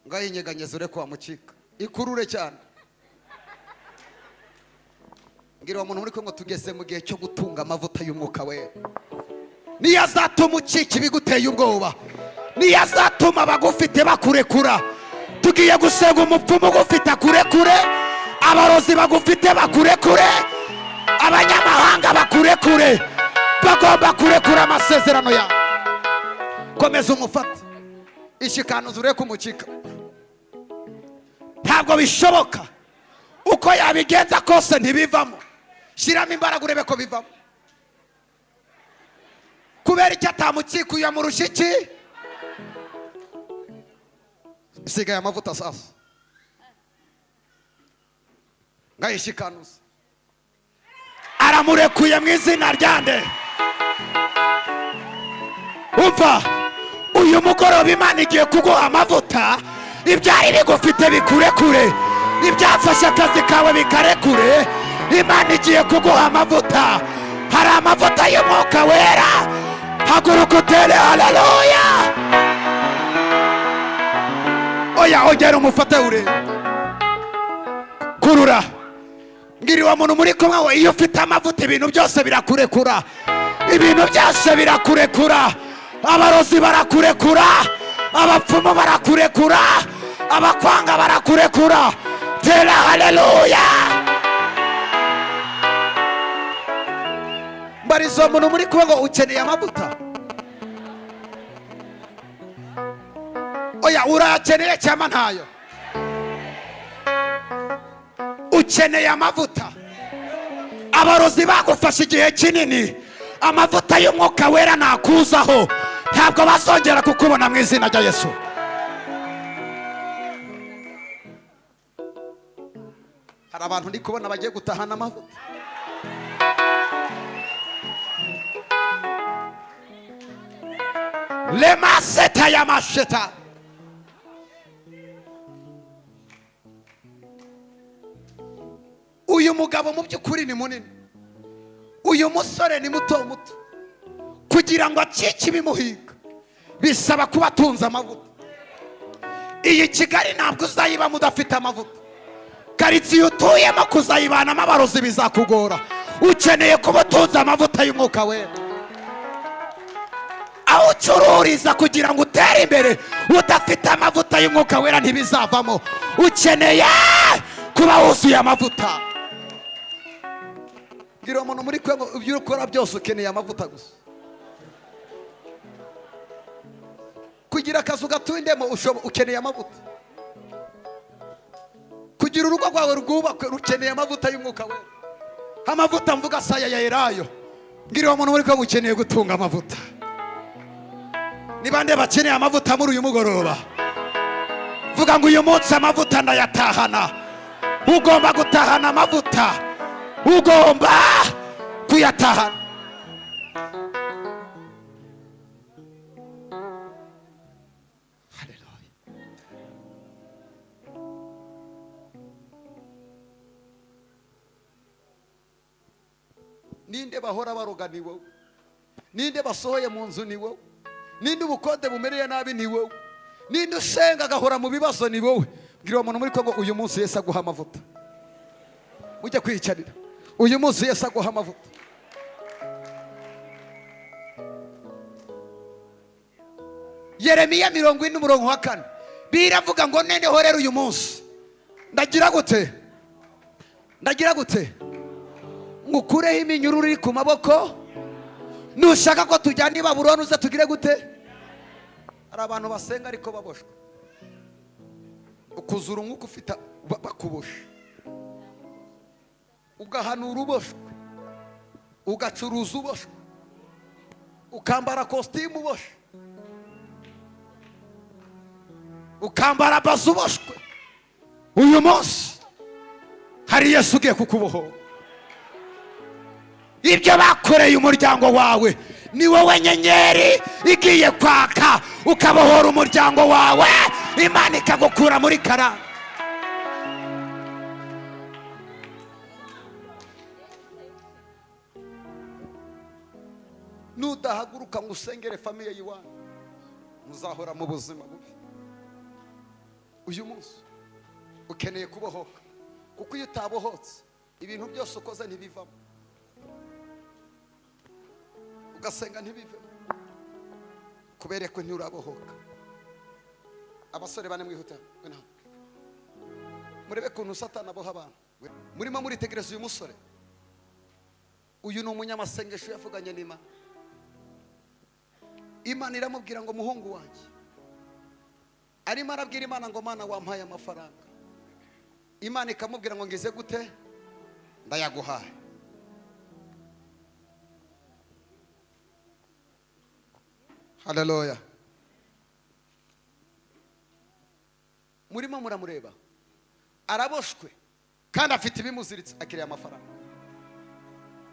Ngayinyeganyeza ureke wamucika, ikurure cyane. Mbwira uwo muntu muri kumwe ngo tugeze mu gihe cyo gutunga amavuta y'umwuka wera. Niyo azatuma ucika ibiguteye ubwoba, niyo azatuma abagufite bakurekura. Tugiye gusenga umupfumu ugufite akurekure, abarozi bagufite bakurekure, abanyamahanga bakurekure. Bagomba kurekura amasezerano yawe. Komeza umufate, ishikanuza ureke umucika. Ntabwo bishoboka, uko yabigenza kose ntibivamo. Shyiramo imbaraga urebe ko bivamo. Kubera icyo atamucika, uyamurusha iki? Isigaye amavuta sasa, ngayishikanuza. Aramurekuye mu izina rya nde? Umva, uyu mugoroba Imana igiye kuguha amavuta. Ibyari bigufite bikurekure, ibyafashe akazi kawe bikarekure. Imana igiye kuguha amavuta. Hari amavuta y'umwuka wera. Haguruka utere haleluya. Oya, ongera umufate urebe. Kurura. Mbwira uwo muntu muri kumwe we, iyo ufite amavuta ibintu byose birakurekura, ibintu byose birakurekura. Abarozi barakurekura, abapfumu barakurekura, abakwanga barakurekura. Tera haleluya. Mbariza uwo muntu muri kumwe ngo ukeneye amavuta. Oya, urayakeneye cyangwa ntayo? Ukeneye amavuta. Abarozi bagufashe igihe kinini, amavuta y'umwuka wera nakuzaho ntabwo bazongera kukubona mu izina rya Yesu. Hari abantu ndi kubona bagiye gutahana amavuta. Lemaseta ya masheta. Uyu mugabo mu by'ukuri ni munini, uyu musore ni muto muto. Kugira ngo acike ibimuhiga bisaba kuba atunze amavuta. Iyi Kigali ntabwo uzayibamo udafite amavuta. Karitsiye utuyemo kuzayibanamo abarozi bizakugora. Ukeneye kuba utunze amavuta y'umwuka wera. Aho ucururiza kugira ngo utere imbere udafite amavuta y'umwuka wera ntibizavamo. Ukeneye kuba wuzuye amavuta. Mbwira umuntu muri kwe ngo ibyo ukora byose ukeneye amavuta gusa. Kugira akazu gatuyemo ukeneye amavuta. Kugira urugo rwawe rwubakwe rukeneye amavuta y'umwuka wera. Amavuta mvuga saya ya Elayo. Mbwira uwo muntu muri kwe ngo ukeneye gutunga amavuta. Ni bande bakeneye amavuta muri uyu mugoroba? Vuga ngo uyu munsi amavuta ndayatahana. Ugomba gutahana amavuta, ugomba kuyatahana. Haleluya. Ninde bahora baroga? Ni wowe. Ninde basohoye mu nzu? Ni wowe. Ninde ubukode bumereye nabi? Ni wowe. Ninde usenga agahora mu bibazo? Ni wowe. Mbwira uwo muntu muri kumwe ngo uyu munsi Yesu aguha amavuta. Mujye kwiyicarira. Uyu munsi Yesu aguha amavuta. Yeremiya 40 umurongo wa 4 biravuga ngo noneho rero uyu munsi ndagira gute? Ndagira gute? Ngukureho iminyururu iri ku maboko. Nushaka ko tujyana i Babuloni uze tugire gute? Hari abantu basenga ariko baboshwe, ukuzura umwuka ufite bakuboshe, ugahanura uboshwe, ugacuruza uboshwe, ukambara kositimu uboshwe, ukambara bazo uboshwe. Uyu munsi hari Yesu ugiye kukubohora. Ibyo bakoreye umuryango wawe, ni wowe nyenyeri igiye kwaka ukabohora umuryango wawe, Imana ikagukura muri karande. Nudahaguruka ngo usengere famille y'iwanyu, muzahora mu buzima bubi. Uyu munsi ukeneye kubohoka, kuko iyo utabohotse ibintu byose ukoze ntibivamo, ugasenga ntibivemo, kubera ko nturabohoka. Abasore bane mwihuta, ngwino hano. Murebe ukuntu Satani aboha abantu. Murimo muritegereza uyu musore, uyu ni umunyamasengesho yavuganye n'Imana. Imana iramubwira ngo muhungu wanjye, arimo arabwira Imana ngo Mana wampaye amafaranga. Imana ikamubwira ngo ngize gute? Ndayaguhaye. Haleluya. Murimo muramureba, araboshwe kandi afite ibimuziritse, akiriye amafaranga.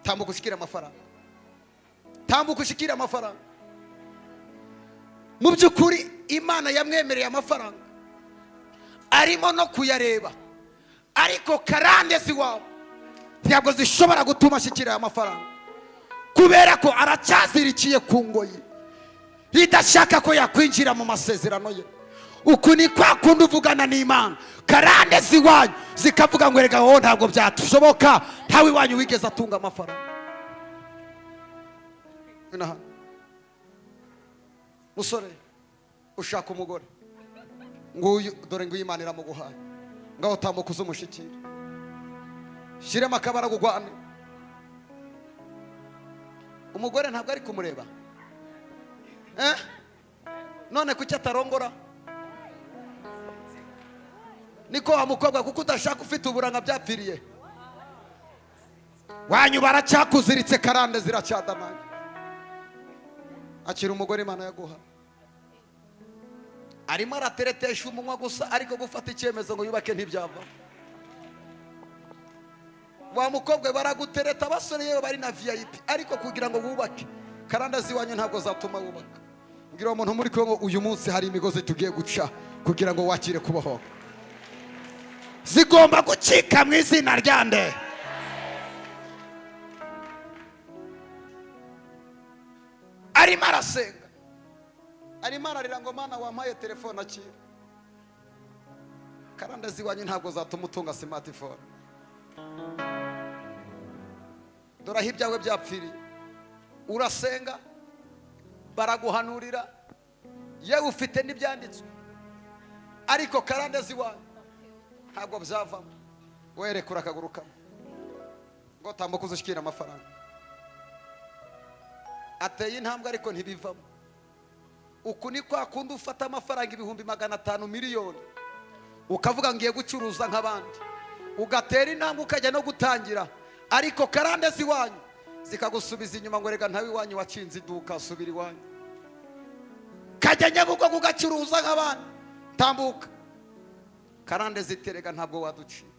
Tambuka ushikire amafaranga, tambuka ushikire amafaranga. Mu by'ukuri Imana yamwemereye amafaranga, arimo no kuyareba, ariko karande z'iwabo ntabwo zishobora gutuma ashyikira aya mafaranga, kubera ko aracyazirikiye ku ngoyi idashaka ko yakwinjira mu masezerano ye. Uku ni kwa kundi uvugana n'Imana, karande z'iwanyu zikavuga ngo erega wowe ntabwo byatushoboka, ntawe iwanyu wigeze atunga amafaranga. Ngwino. Musore ushaka umugore, nguyu dore nguyu Imana iramuguhaye, ngaho tambuka uze umushikire, shyiremo akabara gugwane. Umugore ntabwo ari kumureba, None kuki atarongora? Niko wa mukobwa, kuko udashaka ufite uburanga byapfiriye wanyu, baracyakuziritse karande ziracyadamanye. Akira umugore Imana yaguha. Arimo arateretesha umunwa gusa, ariko gufata icyemezo ngo yubake ntibyava. Wa mukobwa baragutereta abasore yewe bari na VIP, ariko kugira ngo wubake karanda z'iwanyu ntabwo zatuma wubaka. Mbwira uwo muntu muri kumwe ngo uyu munsi hari imigozi tugiye guca kugira ngo wakire kubohoka. Zigomba gucika mu izina rya nde? Arimo arasenga, arimo ararira ngo Mana wampaye telefone, akira. Karanda z'iwanyu ntabwo zatuma utunga smartphone. Dore aho ibyawe byapfiriye. Urasenga baraguhanurira, yewe ufite n'ibyanditswe, ariko karanda z'iwanyu ntabwo byavamo. Werekura akaguru kamwe ngo tambuka uze amafaranga. Ateye intambwe ariko ntibivamo. Uku ni kwa kundi ufata amafaranga 500,000 miliyoni, ukavuga ngiye gucuruza nk'abandi, ugatera intambwe ukajya no gutangira, ariko karande z'iwanyu zikagusubiza inyuma ngo rega ntawe iwanyu wakinze iduka, subira iwanyu, kajya Nyabugogo ugacuruza nk'abandi, tambuka. Karande ziterega ntabwo waduciye.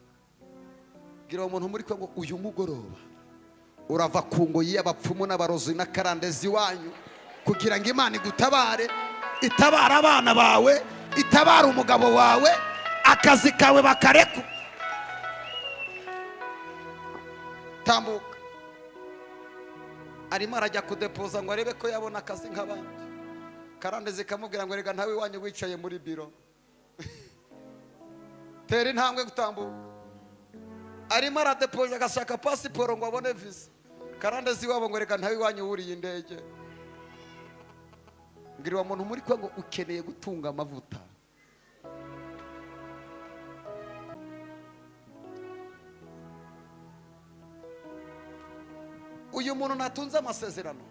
Bwira uwo muntu muri kumwe ngo uyu mugoroba urava ku ngoyi y'abapfumu n'abarozi na karande z'iwanyu, kugira ngo Imana igutabare, itabare abana bawe, itabare umugabo wawe, akazi kawe bakareku. Tambuka. Arimo arajya kudepoza ngo arebe ko yabona akazi nk'abandi. Karande zikamubwira ngo rega ntawe iwanyu wicaye muri biro, tera intambwe gutambuka. Arimo aradepoza agashaka pasiporo ngo abone visa. Karande z'iwabo ngo reka ntawe iwanyu wuriye indege. Mbwira uwo muntu muri kumwe ngo ukeneye gutunga amavuta. Uyu muntu natunze amasezerano,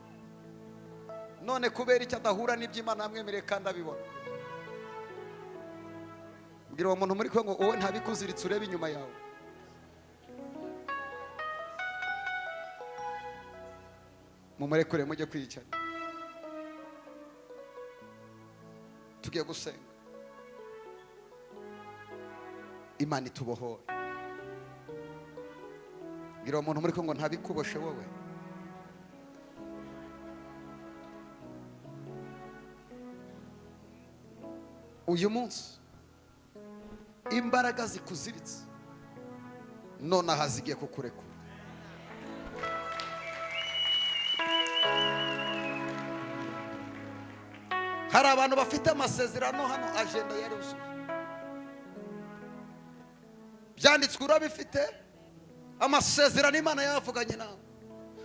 none kubera icyo adahura n'ibyo Imana yamwemereye kandi abibona. Mbwira uwo muntu muri kumwe ngo wowe ntabikuziritse, urebe inyuma yawe. Mumurekure mujye kwicara. Tugiye gusenga Imana itubohore. Mbwira uwo muntu muri kumwe ngo ntabikuboshe wowe. Uyu munsi imbaraga zikuziritse nonaha zigiye kukurekura. Hari abantu bafite amasezerano hano, agenda yaruzuye, Byanditswe urabifite, amasezerano Imana yavuganye nawe,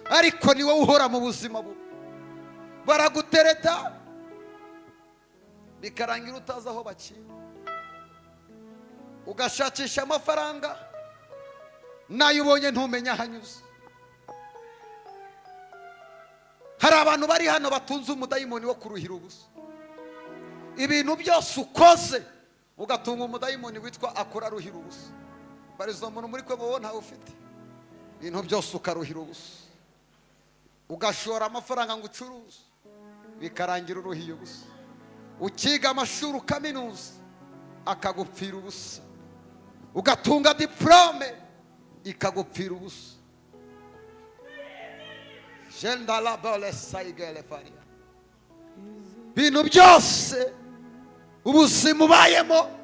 ariko ni wowe uhora mu buzima bubi. Baragutereta bikarangira utazi aho bakiye, ugashakisha amafaranga nayo ubonye ntumenye aho anyuze. Hari abantu bari hano batunze umudayimoni wo kuruhira ubusa. Ibintu byose ukoze ugatunga umudayimoni witwa akora aruhira ubusa. Barizo muntu muri kwe wowe ntawe ufite. Ibintu byose ukaruhira ubusa, ugashora amafaranga ngo ucuruze bikarangira uruhiye ubusa, ukiga amashuri ukaminuza akagupfira ubusa, ugatunga diplome ikagupfira ubusa. Ibintu byose ubuzima ubayemo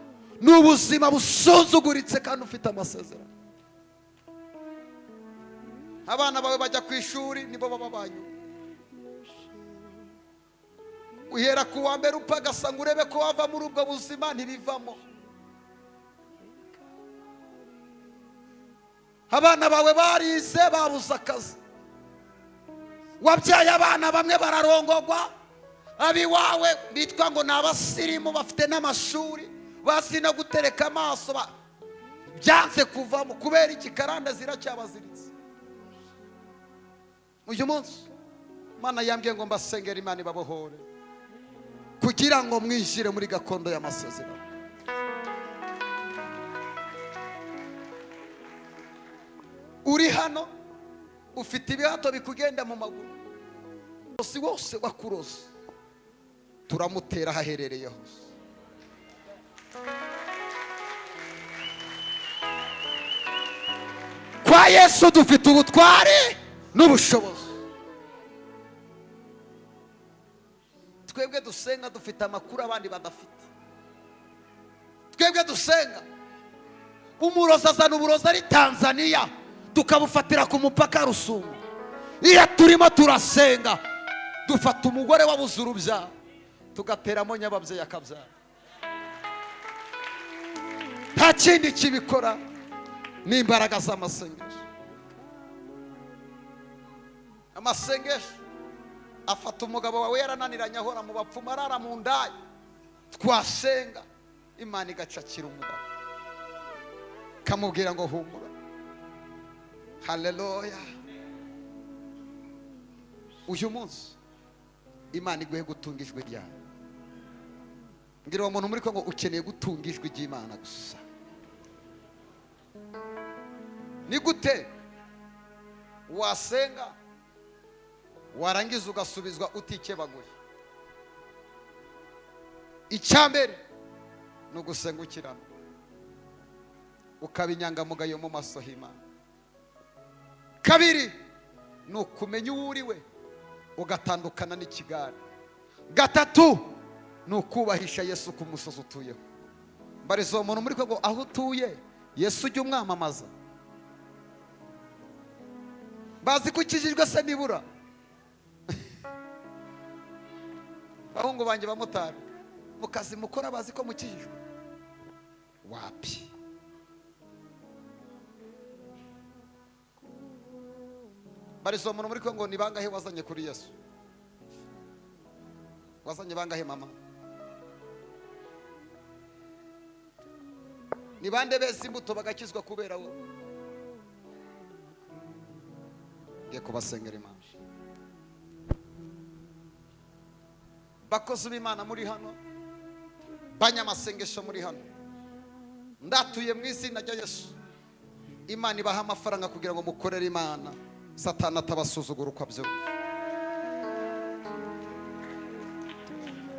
ni ubuzima busuzuguritse kandi ufite amasezerano. Abana bawe bajya ku ishuri nibo baba banyu, uhera ku wa mbere upagasa ngo urebe ko wava muri ubwo buzima, ntibivamo. Abana bawe barize babuze akazi, wabyaye abana bamwe bararongogwa, abiwawe bitwa ngo ni abasirimu bafite n'amashuri bazi no gutereka amaso, byanze kuvamo kubera iki? Karande ziracyabaziritse. Uyu munsi Imana yambwiye ngo mbasengere Imana ibabohore kugira ngo mwinjire muri gakondo y'amasezerano. Uri hano ufite ibihato bikugenda mu maguru, si wose wakuroze turamutera ahaherereye hose. Kwa Yesu dufite ubutware n'ubushobozi. Twebwe dusenga dufite amakuru abandi badafite. Twebwe dusenga umurozi azana uburozi ari Tanzania tukabufatira ku mupaka Rusumo. Iyo turimo turasenga dufata umugore wabuze urubyaro tugateramo nyababyeyi akabyara. Nta kindi kibikora ni imbaraga z'amasengesho. Amasengesho afata umugabo wawe yarananiranye ahora mu bapfumu arara mu ndaya, twasenga Imana igacakira umugabo kamubwira ngo humura. Haleluya. Uyu munsi Imana iguhe gutunga ijwi ryawe. Ngira uwo muntu muri ko ngo ukeneye gutunga ijwi ry'Imana gusa. Ni gute wasenga warangiza ugasubizwa utikebaguye? Icyambere ni ugusenga ukirana, ukaba inyangamugayo mu maso y'Imana. Kabiri ni ukumenya uwo uriwe ugatandukana n'ikigare. Gatatu ni ukubahisha Yesu ku musozi utuyeho. Mbarizo umuntu muri ko aho utuye Yesu ujya umwamamaza. Bazi ko ukijijwe se nibura. Bahungu banjye bamotari mu kazi mukora bazi ko mukijijwe? Wapi. Barizo umuntu muri ko ngo ni bangahe wazanye kuri Yesu? Wazanye bangahe mama? Ni bande beza imbuto bagakizwa kubera wowe? Ngiye kubasengera Imana. Bakozi b'Imana muri hano, banyamasengesho muri hano, ndatuye mu izina rya Yesu, Imana ibaha amafaranga kugira ngo mukorere Imana, Satani atabasuzugura uko abyumva.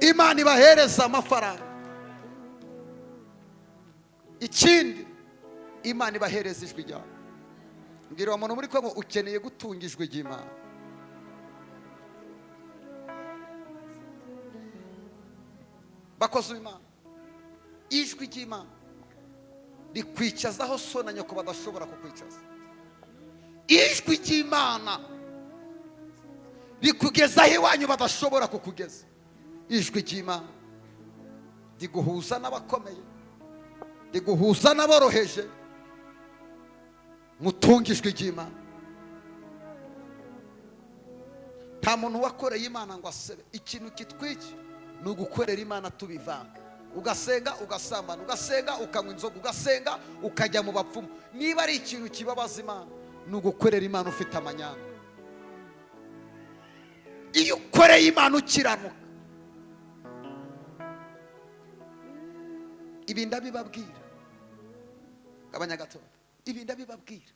Imana ibahereza amafaranga. Ikindi Imana ibahereza ijwi ryawe. Mbwira uwo muntu muri ko ukeneye gutunga ijwi ry'Imana. Bakozi b'Imana, ijwi ry'Imana rikwicazaho so na nyoko badashobora kukwicaza. Ijwi ry'Imana rikugezaho iwanyu badashobora kukugeza. Ijwi ry'Imana riguhuza n'abakomeye, riguhuza n'aboroheje. Mutunge ijwi ry'Imana. Nta muntu wakoreye Imana ngo asebe. Ikintu kitwiki ni ugukorera Imana tubivanga, ugasenga ugasambana, ugasenga ukanywa inzoga, ugasenga ukajya mu bapfumu. Niba ari ikintu kibabaza Imana, ni ugukorera Imana ufite amanyanga. Iyo ukoreye Imana ukiranuka, ibi ndabibabwira, gabanya gato, ibi ndabibabwira.